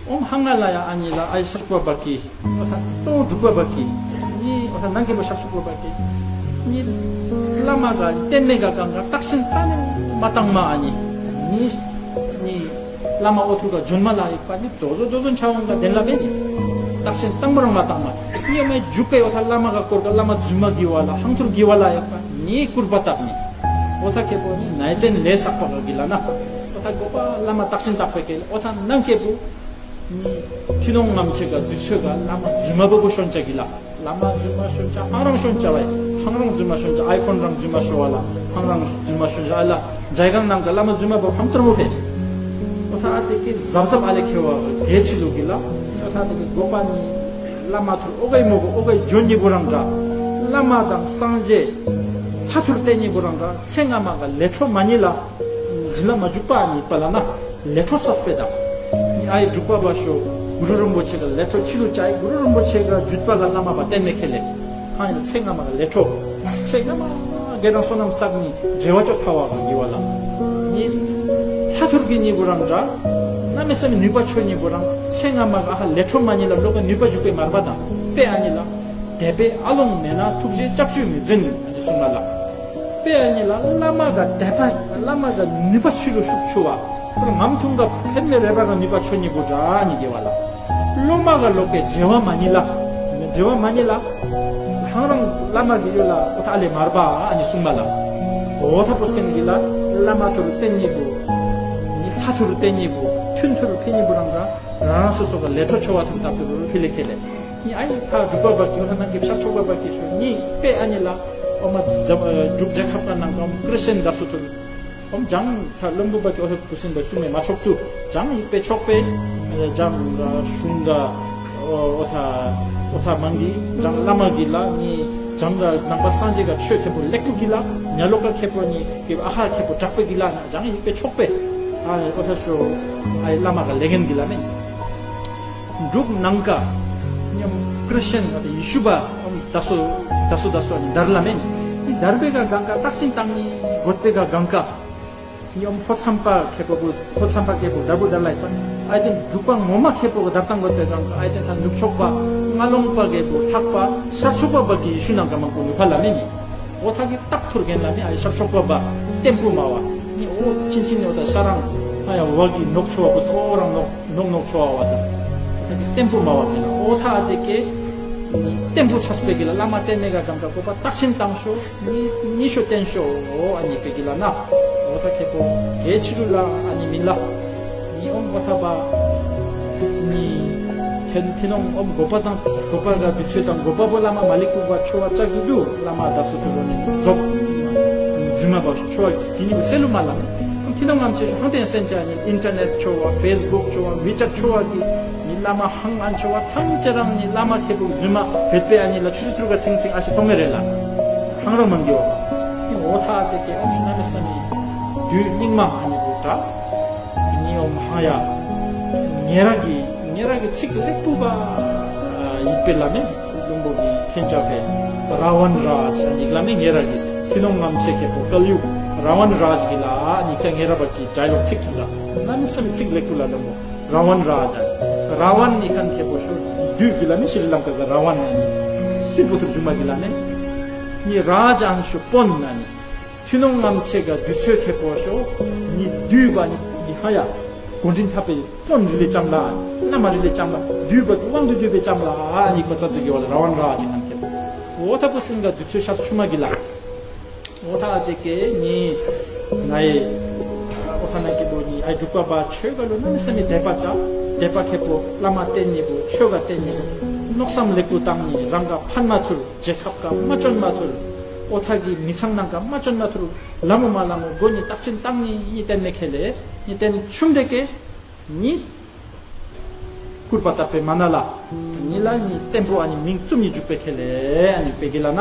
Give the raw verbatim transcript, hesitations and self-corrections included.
ཨོམ་ཧང་ང་ལ་ཡ་ཨ་ནི་ལ་ཨའི་ཤར་ཕྱོགས་པ་བ་ཀི། ཨོ་ཐ་གཙོ་བོ་འབྲུག་པ་བ་ཀི། ནི་ཨོ་ཐ་ནང་གི་བོ་ཤར་ཕྱོགས་པ་བ་ཀི། ནི་བླ་མ་ག་བསྟེན་མེད་ག་གང་ག་བརྟག་ཞིབ་རྩ་ནས་མ་བཏང་མ་ཨ་ནི། ནི་ནི་བླ་མ་ཨོ་ཐུར་ག་ཇོན་མ་ལ་ཡིག་པ་ནི་དོ་ཟོ་དོ་ཟོ་ཆ་འོང་ག་དེན་ལ་བེ་ནི། བརྟག་ཞིབ་བཏང་མ་རང་མ་བཏང་མ། ཡོད་མེད་འཇུག་ག་ཡོད་ཐ་བླ་མ་ག་སྐོར་ག་བླ་མ་རྫུན་མ་གི་བ་ལ་ཧང་ཐུར་གི་བ་ལ་ཡིག་པ་ནི་སྐུར་པ་བཏབ་ནི། ཨོ་ཐ་ཁེ་པོ་ནི་ནའི་ཏན་ལས་བསགས་པ་ག་གི་ལ་ན། ཨོ་ཐ་གོ་པ་བླ་མ་བརྟག་ཞིབ་བཏགས་པ་ཁེ་ལ་ཨོ་ཐ་ནང་ཁེ་པོ། ནི་ཐི་ནོང་ངམ་ཆེ་ག་དུས་ཚོད་ག་བླ་མ་རྫུན་མ་བོ་བོ་ཤོན་ཅ་གི་ལ། བླ་མ་རྫུན་མ་ཤོན་ཅ་ཧང་རང་ཤོན་ཅ་བའི་ཧང་རང་རྫུན་མ་ཤོན་ཅ་ཨའི་ཕོན་རང་རྫུན་མ་ཤོ་བ་ལ་ཧང་རང་རྫུན་མ་ཤོན་ཅ་ཨ་ལ་ཇའི་གང་ནང་ག་བླ་མ་རྫུན་མ་བོ་ཧམ་ཏར་མོ་ཕེ། ཨོ་ཐ་ཨ་དེ་ཀི་ཟབ་ཟབ་ཨ་ལེ་ཁེ་བ་གལ་ཆི་ལུ་གི་ལ། ཨོ་ཐ་དེ་ཀི་གོ་པ་ནི་བླ་མ་ཐུར་ཨོ་གའི་མོ་གོ་ཨོ་གའི་ཇོན་ནི་བོ་རང་ག་བླ་མ་དང་སངས་རྒྱས་ཐ་ཐུར་བསྟེན་ནི་བོ་རང་ག་ཚེ་སྔ་མ་ག་ལས་འཕྲོ་མ་ཉིད་ལ་འཇིན་ལ་མ་འཇུག་པ་ནི་པ་ལ་ན། ལས་འཕྲོ་སས་པེ་དང་། ནི་ཨའི་འབྲུག་པ་བ་ཤོ་གུ་རུ་རིན་པོ་ཆེ་ག་ལས་འཕྲོ་ཆི་ལུ་ཅའི་གུ་རུ་རིན་པོ་ཆེ་ག་བརྒྱུད་པ་ག་བླ་མ་བ་བསྟེན་མེད་ཁེ་ལེ། ཧང་ཡིན་ཚེ་སྔ་མ་ག་ལས་འཕྲོ། ཚེ་སྔ་མ་ག་རང་བསོད་ནམས་བསགས་ནི་འབྲེལ་བ་ཅོ་ཐ་བ་ག་གི་བ་ལ། ནི་ལྷ་ཐུར་གི་ནི་བོ་རང་འདྲ། གནམ་མེད་ས་མེད་ནུས་པ་ཆོ་ནི་བོ་རང་ཚེ་སྔ་མ་ག་ཧ་ལས་འཕྲོ་མ་ཉིད་ལ་ལོ་ག་ནུས་པ་འཇུག་པའི་མར་པ་དང་པེ་ཨ་ནི་ལ། དད་པའི་ཨ་ལོང་མེད་ན་ཐུགས་རྗེའི་ལྕགས་ཀྱུས་མི་འཛིན་ཨ་ནི་གསུངས་ལ་ལ། དཔེ་ཨ་ནི་ལ་བླ་མ་ག་དད་པ་བླ་མ་ག་ནུས་པ་ཆུ་ལུ་ཤུགས་ཆུ་བ། ཁོར་ངམ་ཐུང་ག་ཕན་མེ་རེ་བ་ག་ནུས་པ་ཆོ་ཉི་བོ་འདྲ་ཨ་ནི་དགེ་བ་ལ། སློབ་མ་ག་ལོག་གི་འབྲེལ་བ་མ་ཉིད་ལ། འབྲེལ་བ་མ་ཉིད་ལ། ཧང་རང་བླ་མ་གི་ཡོད་ལ་ཨོ་ཐ་ཨ་ལེ་མར་པ་ཨ་ནི་གསུངས་མ་ལ། ཨོ་ཐ་པོ་སེན་གི་ལ་བླ་མ་ཐུར་བསྟེན་ཉི་བོ། ནི་ལྷ་ཐུར་བསྟེན་ཉི་བོ་ཐུན་ཐུར་ཕེ་ཉི་བོ་རང་རང་། རང་རང་སོ་སོ་ག་ལས་འཕྲོ་ཆོ་བ་དང་ལྟ་བུ་རུ་ཕི་ལེ་ཁེ་ལེ། ནི་ཨ་ཡི་ཐ་འབྲུག་པ་བ་ཀི་ཧ་ནང་གི་ཤར་ཕྱོགས་པ་བ་ཀི་ཤོ་ནི་དཔེ་ཨ་ནི་ལ། ཨོ་མ་འབྲུག་རྒྱལ་ཁབ་ཀ་ནང་གམ་ཀྲི་སན་དར་སུ་ཐུར། ཨོམ་ཇང་ཐ་བློན་པོ་བ་ཀི་ཨོ་ཧེ་ཀུ་སིན་པ་སུ་མེ་མ་ཆོག་ཏུ། ཇང་ཡིག་པེ་ཆོག་པེ། ཇང་ག་ཤུང་ག་ཨོ་ཐ་ཨོ་ཐ་མང་གི་ཇང་བླ་མ་གི་ལ་ནི་ཇང་ག་ནང་པ་སངས་རྒྱས་ག་ཆོས་ཁེ་པོ་ལེགས་པོ་གི་ལ་ཉ་ལོ་ཀ་ཁེ་པོ་ནི་གི་ཨ་ཧ་ཁེ་པོ་དྲག་པོ་གི་ལ་ན་ཇང་ཡིག་པེ་ཆོག་པེ། ཨ་ཨོ་ཐ་ཤོ་ཨ་ཡི་བླ་མ་ག་ལེ་གན་གི་ལ་ནི། འབྲུག་ནང་ཀ་ཉམ་ཀྲི་སན་ཨ་ཏེ་ཡེ་ཤུ་པ་ཨོམ་ད་སོ་ད་སོ་ད་སོ་ནི་དར་ལ་མེན། ནི་དར་པེ་ག་གང་ཀ་བརྟག་ཞིབ་བཏང་ནི་གོད་པེ་ག་གང་ཀ་ཉམ་ཕོ་མཚམས་པ་ཁེ་པོ་གུ་ཕོ་མཚམས་པ་ཁེ་པོ་དར་པོ་དར་ལ་ཡིན་པ་ཨ་ཏེ་འབྲུག་པ་ངོ་མ་ཁེ་པོ་ག་དར་བཏང་གོད་པེ་གང་ཀ་ཨ་ཏེ་ད་ནུབ་ཕྱོགས་པ་རྔ་ལུང་པ་ཁེ་པོ་ལྷག་པ་ཤར་ཕྱོགས་པ་བ་ཀི་ཡེ་ཤུ་ནང་ཀ་མང་པོ་ནུབ་ཕ་ལ་མེན་ནི། ཨོ་ཐ་གི་རྟགས་ཐུར་གན་ལ་ནི་ཨ་ཡི་ཤར་ཕྱོགས་པ་བ་ལྟེམ་པུ་མ་བ་ནི་ཨོ་ཆིན་ཆིན་ནི་ཨོ་ད་ཤ་རང་ཨ་ཡ་བ་ཀི་ནོག་ཆོ་བ་པོ་སོ་ཨོ་རང་ནོག་ནོག་ནོག་ཆོ་བ་བ་ཐུར། ཨོ་ཐ་གི་ལྟེམ་པུ་མ་བ་གན་ལ་ཨོ་ཐ་ཨ་ཏེ་ཀེ་ནི་ལྟེམ་པུ་ཚ་སྤེ་གི་ལ་བླ་མ་བསྟེན་མེད་ག་གམ་ཀ་གོ་པ་བརྟག་ཞིབ་བཏང་ཤོ་ནི་ནི་ཤོ་བསྟེན་ཤོ་ཨོ་ཨ་ནི་སྤེ་གི་ལ་ན་ཨོ་ཐ་ཁེ་པོ་གེ་ཆི་ལུ་ལ་ཨ་ནི་མིན་ལ། ནི་ཨོམ་གོ་ཐ་བ། ནི་ཐེན་ཐི་ནོང་ཨོམ་གོ་པ་དང་གོ་པ་ག་དུས་ཚོད་དང་གོ་པ་བོ་བླ་མ་མ་ལེགས་པུ་བ་ཆོ་བ་ཅག་གི་དུ་བླ་མ་ད་སོ་ཐུ་རོ་ནི་རྫོགས། རྫུན་མ་བ་ཆོ་བ་གི་ནི་བོ་སེ་ལུ་མ་ལ་ནི་ཐི་ནོང་ངམ་ཆེ་ཤོ་ཧང་ཏེན་སེན་ཅ་ནི་ཨིན་ཊར་ནེཊ་ཆོ་བ་ཕེ་སི་བུག་ཆོ་བ་ཝི་ཅེཊ་ཆོ་བ་གི་ནི་བླ་མ་ཧང་ཨན་ཆོ་བ་ཐམས་ཅད་རང་ནི་བླ་མ་ཁེ་པོ་རྫུན་མ་བེད་པེ་ཨ་ནི་ལ་ཆུ་ཚོད་ཐུར་ག་ཚིང་ཚིང་ཨ་ཤི་ཐོང་མེ་རེ་ལ་ཧང་རང་མང་གི་བ་ནི་འོ་ཐ་ཨ་ཏེ་ཀེ་ཨོམ་ཤུ་ན་མེ་ས་མི་དུས་སྙིགས་མ་ཨ་ནི་བོ་ད། ནི་ཨོམ་ཧང་ཡ། ཉེ་ར་གི་ཉེ་ར་གི་ཚིག་ལེགས་པོ་བ་ཡིག་པེ་ལ་མེ་བླུན་པོ་གི་ཁེན་ཅག་པེ་ར་ཝན་རཱ་ཇ་ཡིག་ལ་མེ་ཉེ་ར་གི་ཐི་ནོང་ངམ་ཆེ་ཁེ་པོ་ཀལ་ཡུག་ར་ཝན་རཱ་ཇ་གི་ལ་ཨ་ཉིག་ཅ་ཉེ་ར་བ་གི་ཌའི་ལོག་ཚིག་གི་ལ་ན་མི་ས་མི་ཚིག་ལེགས་པོ་ལ་བླུན་པོ་ར་ཝན་རཱ་ཇ་ར་ཝན་ནི་ཁན་ཁེ་པོ་ཤོ་དུས་གི་ལ་མེ་ཤི་རི་ལང་ཀ་གི་ར་ཝན་ནི་སི་པོ་ཐུར་ཇུ་མ་གི་ལ་ནི་ནི་རཱ་ཇ་ཨན་ཤོ་པོན་ན་ནི། ཐུན་མོང་ངམ་ཆེ་ག་དུས་ཚོད་ཁེ་པོ་ཤོ། ནི་དུས་པ་ནི་ཧ་ཡ། གོ་འདྲིན་ཐབ་པའི་སོན་རི་ལེ་ཅམ་ལ། ན་མ་རི་ལེ་ཅམ་ལ། དུས་པ་དབང་དུ་དུས་པའི་ཅམ་ལ། ཨ་ནི་པ་ཙ་ཙི་གི་བ་ལ་ར་ཝན་ར་ཅི་ནམ་ཁེ་པོ། འོ་ཐ་པོ་སིན་ག་དུས་ཚོད་ཤར་ཆུ་མ་གི་ལ། འོ་ཐ་ཨ་དེ་ཀེ་ནི། ནའི། འོ་ཐ་ན་ཀེ་པོ་ནི་ཨའི་འབྲུག་པ་པ་ཆོས་ག་ལོ་ན་མི་སེ་མི་དད་པ་ཅ། དད་པ་ཁེ་པོ་བླ་མ་བསྟེན་ནི་པོ་ཆོས་ག་བསྟེན་ནི་པོ། མནོ་བསམ་ལེགས་པོ་བཏང་ནི་རང་ག་ཕན་མ་ཐུར། རྒྱལ་ཁབ་ཀ་མ་བཅོན་མ་ཐུར། ཨོ་ཐ་གི་མི་ཚང་ནང་ཀ་མ་བཅོན་མ་ཐུར། ལ་མོ་མ་ལ་མོ་མགོ་ནི་བརྟག་ཅིན་བཏང་ནི་ཡི་བསྟན་མེ་ཁེ་ལེ། ནི་བསྟན་ཆུམ་དེ་ཀེ། ནི། སྐུར་པ་བཏབ་པའི་མ་ན་ལ། ནི་ལ་ནི་བསྟན་པོ་ཨ་ནི་མིང་བཙུམ་ནི་འཇུག་པའི་ཁེ་ལེ་ཨ་ནི་པེ་གི་ལ་ན།